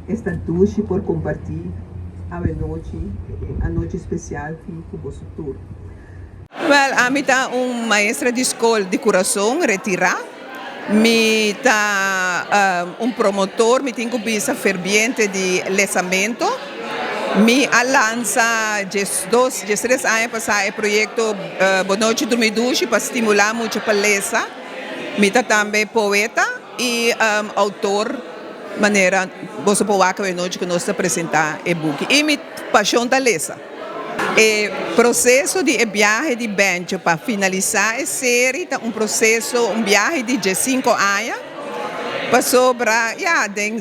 Esta dushi por kompartí awe nochi, e anochi spesial ki ku boso tur. Wèl, ami ta un maestra di skol di kurason retirá. Mi ta un promotor, mi tin ku bisa, ferviente di lesamentu. Mi a lansa diesdos, diestres aña pasá e proyekto Bo Nochi Drumi Dushi pa stimulá mucha pa lesa. Mi ta tambe poeta i outor manera boso por wak awe nochi ku nos ta presentá e buki. I mi pashon ta lesa. E proseso di e biahe di Bencho pa finalisá e seri ta un proseso, un biahe di diesinko aña, pasobra ya den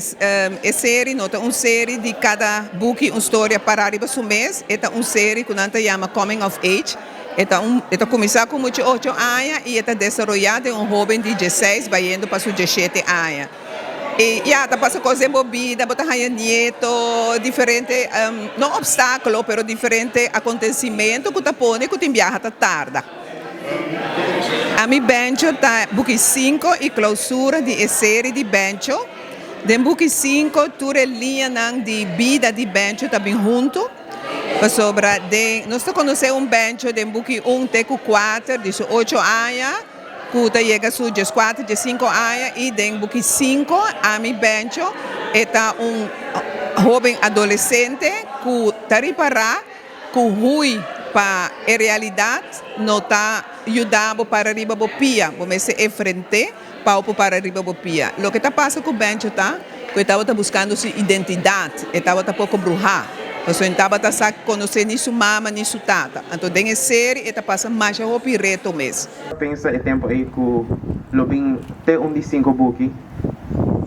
e seri no ta un seri di kada buki un storia pará riba su mes, e ta un seri ku nan ta yama coming of age, e ta un e ta kuminsá ku mucha ocho aña i e ta desaroyá den un hóben di dieseis bayendo pa su dieshete aña. I ya, ta pasa kos den bo bida, bo ta haña nieto, diferente, no opstákulo, pero diferente akontesimentu ku ta pone ku tin biaha ta tarda. Ami Bencho ta buki sinku i klousura di e seri di Bencho. Den buki sinku tur e liñanan di bida di Bencho ta bin huntu, pasobra den nos ta konosé un Bencho den buki un te ku kuater di su ocho aña. Ku ta yega su dieskuater, diesinku aña i den buki sinku ami Bencho e ta un hoben adolesente ku ta ripará ku hui pa e realidat no ta yuda bo para riba bo pia, bo mester enfrent'é pa bo por para riba bo pia. Loke ta pasa ku Bencho ta ku e tabata buskando su identidat, e tabata poko bruhá, pasobra e no tabata sa konosé ni su mama ni su tata. Anto den e seri e ta pasa masha hopi reto mes. Pensa e tempo ei ku lo bin te un di sinku buki.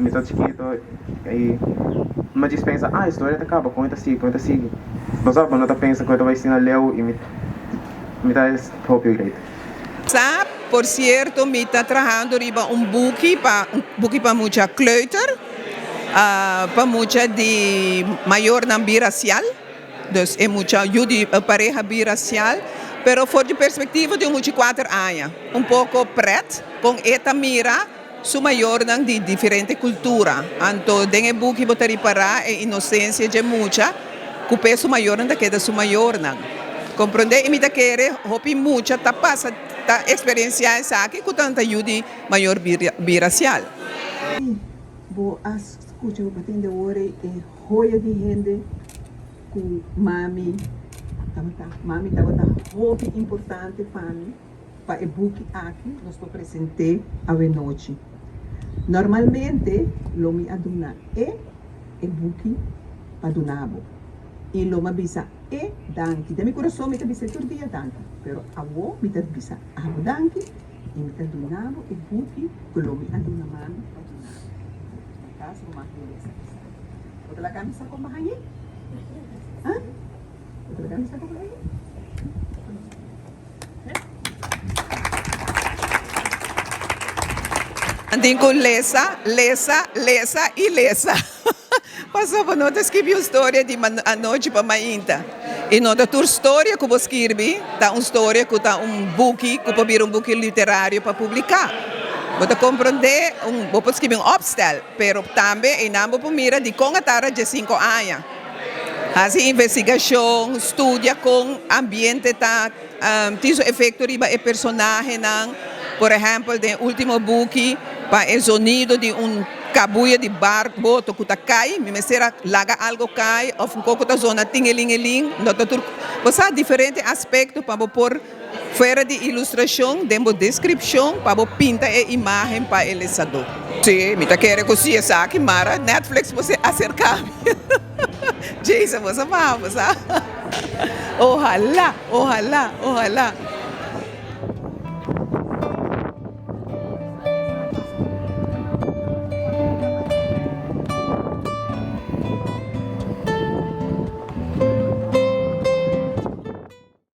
Mi ta chikito i mi a djis pensa, ah e storia ta kaba, kon e ta sigui, kon e ta sigui. Bo sa, bo no ta pensa ku e ta bai asina leu i mi mi ta es hopi great. Sa, por sierto mi ta trahando riba un buki pa un buki pa mucha kleuter, pa mucha di mayornan birasial. Dus e mucha yu di pareha birasial, pero for di perspektiva di un mucha kuater aña. Un poko pret kon e ta mira su mayornan di diferente kultura. Anto den e buki bo ta ripará e inosensia dje mucha ku p'e su mayornan ta keda su mayornan. Komprondé? I mi ta kere hopi mucha ta pasa ta eksperensiá esaki ku tanta yu di mayor birasial. Bo a skucha bo tende ora e Hoya di hende ku mami tabata. Mami tabata hopi importante pa mi pa e buki aki nos por present'é awenochi. Normalmente lo mi a duna e e buki pa duna bo i lo mi a bisa e danki. Den mi kurason mi ta bis'é tur dia danki, pero awo mi ta bisa abo danki i mi ta duna bo e buki ku lo mi a duna mami pa duna bo. Kas bo mag lesa esaki. Bo ta laga mi sa kon baha añe? Ha? Bo ta laga mi sa kon baha añe? Nan tin ku lesa, lesa, lesa i lesa. Pasobra bo no ta skirbi un storia di anochi pa mainta. I no ta tur storia ku bo skirbi ta un storia ku ta un buki ku por bira un buki literario pa publiká. Bo ta komprondé, bo por skirbi un opstel, pero tambe einan bo por mira dikon a tarda diesinko aña. Hasi investigashon, studia kon ambiente ta tin su efekto riba e personahenan. Por ehèmpel den e último buki pa e zonido di un kabuya di bar boto ku ta kai, mi mester a laga algo kai òf un koko ta zona tingelingelin, no ta tur. Bo sa diferente aspekto pa bo por fuera di ilustrashon den bo deskripshon pa bo pinta e imágen pa e lesadó. Sí, mi ta kere ku si esaki mara Netflix bo se aserká mi. Jason, bo sa baha, bo sa. Ohalá, ohalá, ohalá.